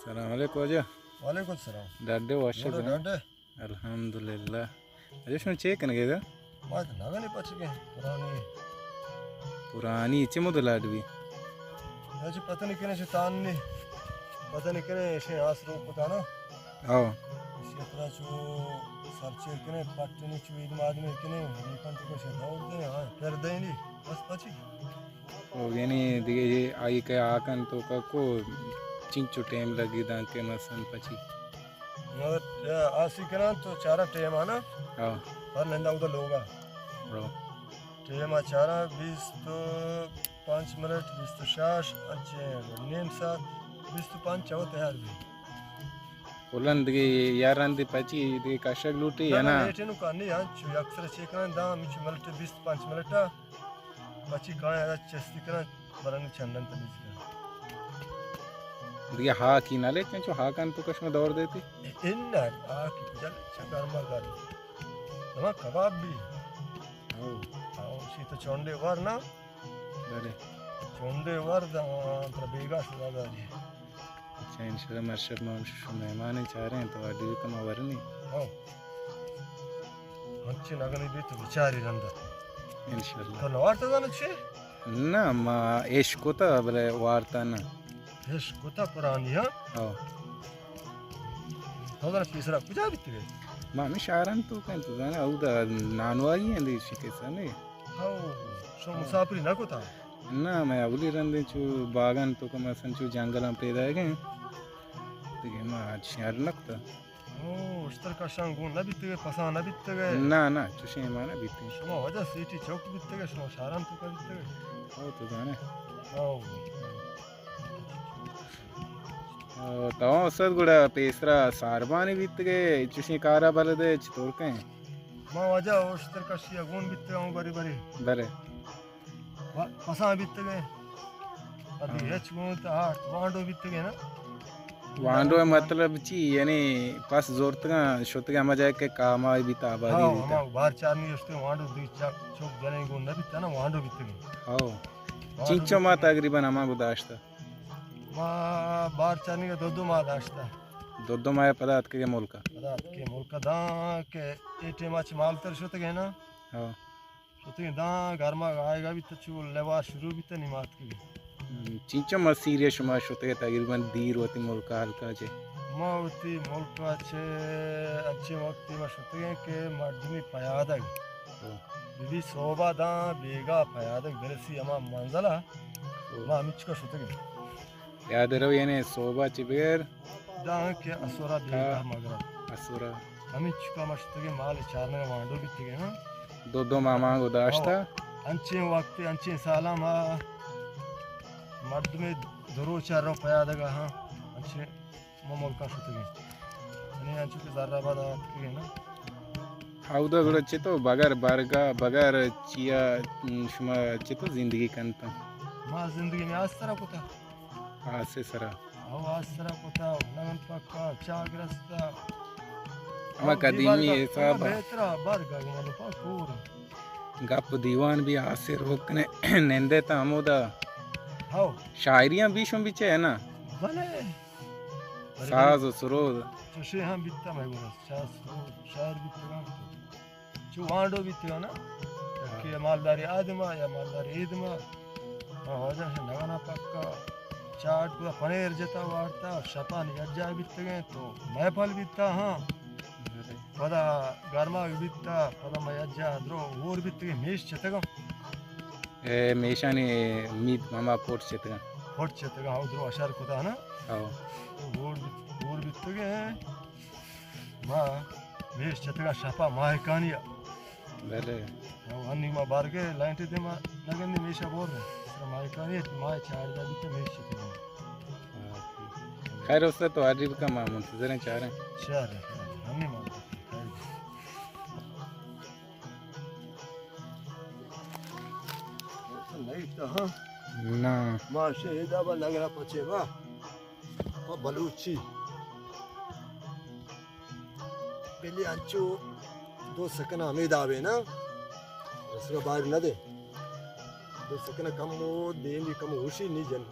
سلام علیکم واجہ۔ وعلیکم السلام۔ ڈاڈے وش؟ گڑا ڈاڈے۔ الحمدللہ۔ اجے شما چے کنگے دا؟ ما نگنے پچگے پرانی۔ پرانی چے مدل لاڈ بی؟ اجے پتہ نہیں کنے شیطان نے۔ پتہ نہیں کنے ایشے آس روک پتہ نا۔ او۔ ایشی اترا چو سر چیر کنے، پٹ نے چو عید ماد میں کنے، ریکن تو کچھ دور دے، ہاں، پھر دے نہیں۔ بس پچی۔ او یعنی دیگه آئی که آکن تو کا کو چنچو ٹیم لگی داں کہ مثلاً پچی؟ مگر آسی کنان تو چارا ٹیم آنا۔ ہاں۔ پر نندا ادا لوگا۔ ہاں۔ ٹیم آ چارا بیست و پانچ منٹ، بیست و شش، انچے نیم ساعت، بیست و پانچ چو تیار بی۔ کلن دیگه یا رندی پچی دیگه کشگ لوٹی یا نا؟ لیٹے نو کانی ہاں، چو اکثر چیک کنن داں، ہمچو منٹ بیست پانچ منٹ۔ پچی کائیں ادا چستی کنن، برن چندن تلیز کنن۔ دیگه ہاکی نہ لیکن چو ہاکن تو کشم دور دیتی؟ ان نہ، ہاکی کجا لیکن گرما گرم۔ دما کباب بی۔ او۔ او، شی تو چونڈے ور نا؟ بلے۔ چونڈے ور دا، ترا بیگا سزا داری۔ اچھا، انشاءاللہ مرشب ما ہم شو مہمان چاریں تو آڈی کما ورنی۔ ہاں۔ ہنچی نگنی بیت بچاری رندا۔ انشاءاللہ۔ تو نوارتا زانت چی؟ نہ، ما عشق کتا بلے وارتا نہ۔ عشق کتا پرانی، ہاں؟ ہاں۔ تو زانت پیسرا کجا بیتی گئے؟ ما ہمیں شہران تو کن تو زانے، او دا نانوائی ہیں دی شکسا نہیں۔ ہاں، شو مسافری نہ کتا؟ نہ، میں اولی رندیں چو باغان تو کم اسن چو جنگلان پیدا گئے۔ دیگه ما شہر نہ کتا۔ او، اشتر کشان گون نہ بیتگے، پسان نہ بیتگے؟ نہ، نہ، چوشیں ما نہ بیتگے۔ شما وجہ سیٹی چوک بیتگے، شما شہران تو کا بیتگے؟ او، تو زانے۔ او۔ او، تو استاد گڑا پیسرا ساربانی بیتگے، چوشیں کارا بلدے، چطور کہیں؟ ما وجہ اشتر کشی گون بیتگے، ہوں بری بری۔ بلے۔ و-، پساں بیتگیں۔ ادی ہاں۔ ہچ گون تو ہاٹ وانڈو بیتگیں نا۔ وانڈو مطلب چی؟ یعنی پس زورتگاں، شتگاں ہما جائے کہ کامائی بیتا آبادی ہاں، بیتا۔ ہما بار چارنی اشتے وانڈو دی چا-، چوک جنیں گون نہ بیتا نا، وانڈو بیتگیں۔ ہاں۔ وانڈو چینچو ما بیتگیں۔ تقریباً ہما گو داشتا؟ ما بار چارنی کا دو دو ماہ داشتا۔ دو دو ماہ پدا اتکگے ملکا؟ پدا اتکگے ملکا داں کہ اے ٹیما چہ مالتر شتگیں نا۔ ہاں۔ شتگیں داں گرما آئیگا بیت چو لباس شروع بیت نمات کی۔ ہم، چینچو مسیرے شما شتگے تقریباً دیر وتی ملکا ہلکا چے؟ ما وتی ملکا چے انچیں وقتی ما شتگیں کہ مردمی پیادگ۔ ہاں۔ بی بی صوبہ داں بیگا پیادگ برسی ہما منزلا۔ ہاں۔ ما ہمیچکا شتگیں۔ یاد رو یعنی صوبہ چی بیر؟ داں کہ اسورا بیگا ہاں۔ مگرب۔ اسورا۔ ہمیں چکا مشتگیں مال چارنگا وانڈو بیتگیں، ہاں۔ دو دو ماہ مانگو داشتا۔ ہاں۔ انچیں وقت، انچیں سالاں ما مردمے دو روچا رو پیادگا، ہاں۔ انچیں ما ملکا شتگیں۔ یعنی انچو کہ زر آباد آتکگیں نا۔ اودا گڑا چتو بغیر برگا، بغیر چیا، شما چتو زندگی کنتا؟ ما زندگی میں آس سرا کتا۔ آسے سرا۔ او آس سرا کتا، نمن پکا، چاگ رستا۔ ہما او قدیمی دیوال دا، حساب۔ ہما بہترا برگا گمانو پا کور۔ گپ دیوان بھی آسے روکنے نندے تا ہمودا۔ ہاو۔ شاعریاں بھی شم بچے ہے نا؟ بلے۔ ساز و سرود۔ چوشیں ہم بیتا مئے گورا، شاز و شاعر بیتگاں۔ چو وانڈو بیتگاں نا، ہاں۔ کہ مالداری آدما یا مالداری ایدما۔ ہاں، واجہ نگنا پکا چاٹ گورا پنیر جتا وارتا، شپانی یجا بیتگیں تو محفل بیتا، ہاں۔ بلے۔ پدا گرماگ بیتا، پدا ما یجا درو ہور بیتگیں میش چتگاں۔ اے میشانی مید ہما پوٹ چتگاں۔ پوٹ چتگاں، ہو درو اشار کتا نا۔ ہو۔ تو گور بیت-، گور بیتگیں۔ ما میش چتگاں شپا ماہکانی۔ بلے۔ ہو، ہنی ما بارگے لائنٹ دے ما نگندی میشا بور نے۔ ماہکانی ما چار دا بیت میش چتگاں۔ خیر استاد تو حاضری بکن، ما منتظر ہیں چاریں۔ چاریں، ہنی ما خیر۔ نہ۔ ما شہیدا با نگرا پچے با۔ با بلوچی۔ بلی انچو دو سکنا ہمیں دابے نا۔ رسگا باہر نہ دے۔ دو سکنا کم ہو، دیمی کم ہوشی نہیں جن۔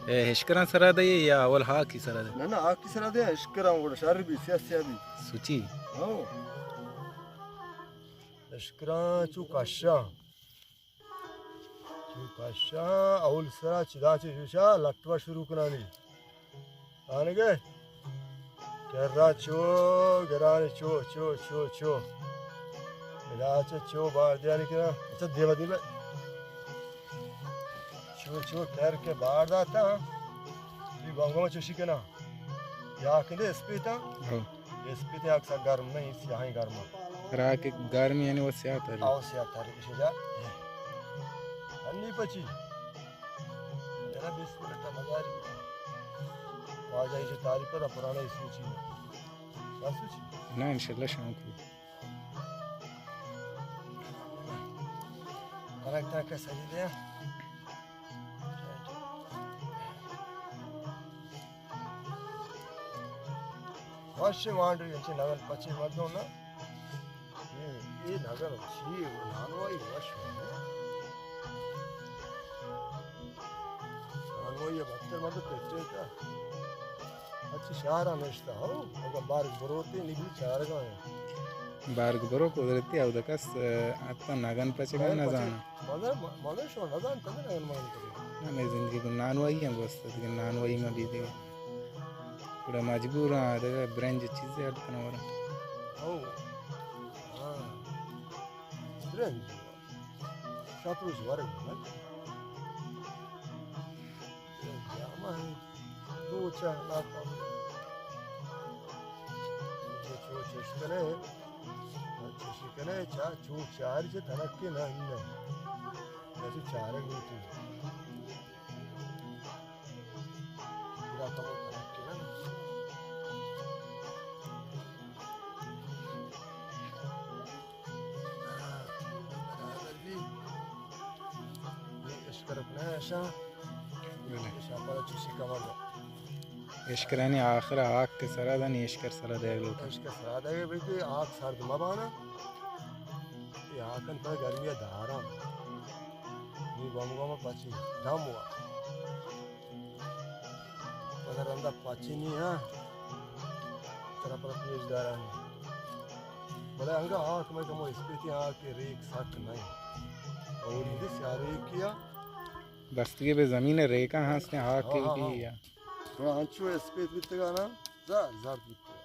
اے اشکراں سرا دئے یا اول ہاکی سرا دئے؟ نہ، نہ، ہاکی سرا دئے، اشکراں گڑا شر بی، سیاہ سیاہ بی۔ سوچی؟ ہاں۔ اشکراں چو کشاں۔ چو کشاں، اول سرا چدا چو شوشا لٹوا شروع کنانی۔ آنگے؟ کرا چو، گرانی چو، چو، چو، چو۔ ادا چو، چو بار دیانی کنا۔ اچھا، دیما، دیما۔ چو، چو کر کے بار داتا۔ بی گم گم چوشی کنا۔ یا کندے اسپیتا۔ ہو۔ اسپیتا اکثر گرم نہیں، سیاہیں گرم۔ کرا کہ گرم یعنی وہ سیاہ تر۔ او سیاہ تر، اسی جا۔ انی پچی۔ یرا بیست منٹ نہ داری۔ واجہ ایشی تعریف کرا، پرانا ہی سوچی۔ بس سوچی۔ نہ، انشاءاللہ شام کو۔ کریکٹ ہے کہ صحیح دے۔ وش وانڈری انچے نگن پچے مردم نا۔ اے، اے نگن چی، نانوائی وش ہے۔ نانوائی بہتر مردم پچے تا۔ اچھی شہر نشتا ہو، اگر بارگ بروتے نگی چارگا ہیں۔ بارگ برو قدرتی او دکس، اتو نگن پچگا نہ زانا۔ مزہ، مزہ شو نزان، تنے نگن مگن کتے۔ نہ، مئے زندگی گوں نانوائی ہم گوست، دگہ نانوائی ما بی دگہ۔ گڑا مجبور ہاں، دگہ برنج چیزے اڈ کناں وراں۔ او۔ ہاں۔ برنج۔ شپ روچ ورگ بنا۔ برنج، ہما ہے۔ دو چہ لاتا۔ چو چش کنے۔ چوشی کنے چا، چو چاری چہ تنک کے نہ، نہ۔ ایسے چارگ ہوتی۔ پورا کمو تنک کے نہ۔ برابر بھی۔ یہ اشکر اپنا ایشا۔ بلے۔ ایشا پر چوشی کمر۔ اشکرانی آخر ہاک کے سرا دن، اشکر سرا دے لوٹا۔ اشکر سرا دے بھئی، ہاک سرد مبانا۔ یہ ہاکن پر گرمی دارا۔ نی گم گم پچی دم ہوا۔ پدا رندا پچی نی ہاں۔ ترا پر پیش دارانی۔ بلے انگا ہاک میں کمو اسپیتی ہاک کے ریک سک نہیں۔ اور یہ سیاہ ریک کیا۔ بستگی بہ زمین ءِ ریکاں ہستیں، ہاک ہاں، ہاں، بھی ہاں۔ یا۔ تو انچو اسپیت بیتگا نا، زر، زرد بیتگا۔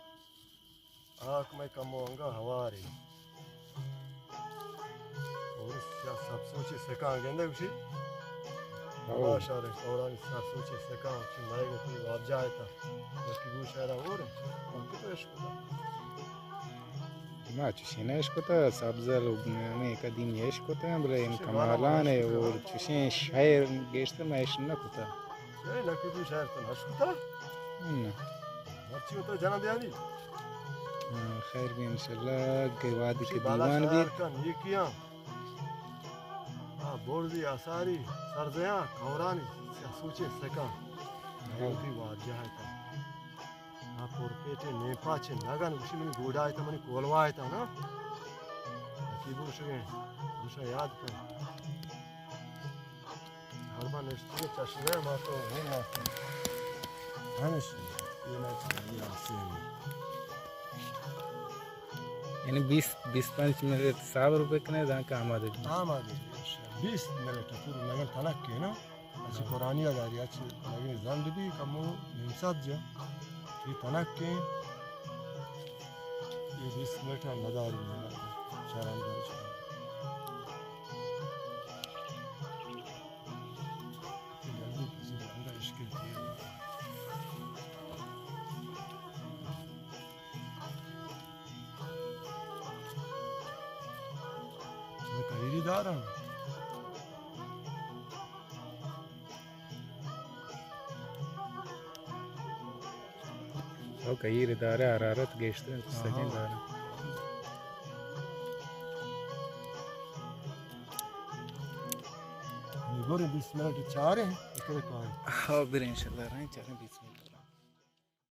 ہاک مئے کمو انگا ہوارے۔ اور سب سوچے سکاں گندے گوشی۔ ہو۔ ہوا شارے، اورانی سب سوچے سکاں، چی مئے گو کوئی واب جائے تا۔ بلکہ گوش آرا اور، باقی تو عشق ہوتا۔ ما چوشیں اشکتہ، سبزل و ہمے قدیمی اشکتہ، بلے ان چوشیں کمالان ہے، اور چوشیں شاعر گیشتر ما اش نہ کتہ۔ اے لکی تو شاعر تو نہ اشکتہ؟ نہ۔ مرچی ہوتا جناب یعنی؟ ہاں، خیر بھی انشاءاللہ، کہ وادی کے دیوان بھی۔ کا نیکیاں۔ ہاں، برزی آثاری، سرزیاں، کورانی، سوچے سکا۔ ہاں۔ وادی واجہ ہے تا۔ آ پورپیٹے نیپا چہ نگن گوشی منی گوڈا ایتا، منی کولوا ایتا نا۔ نصیب گوشگیں، گوشا یاد کن۔ ہر بار نشتی چشمہ ما تو ہور ناستے۔ ہمیش یہ نہ چاہیے آسے۔ یعنی بیست، بیست پنچ منٹ صبر بکنے، دانکہ آمادہ بی۔ آمادہ بی۔ بیست منٹ پورا نگن تنک کے نا۔ اچھی پرانی یاد آ رہی، اچھی لگے زند بھی کمو نیم ساعت جا۔ یہ تنک کے، یہ بیست منٹ ہم نداری میں شرم دار۔ جلدی کسی رنگ اشکل کیے۔ کہیری دار ہم۔ او کہیر دار، حرارت گیشتر انت، ہاں۔ سجیں دار۔ نگور بیست منٹ چاریں، اکرے کاریں۔ ہاں، بریں انشاءاللہ، رہیں چاریں بیست منٹ۔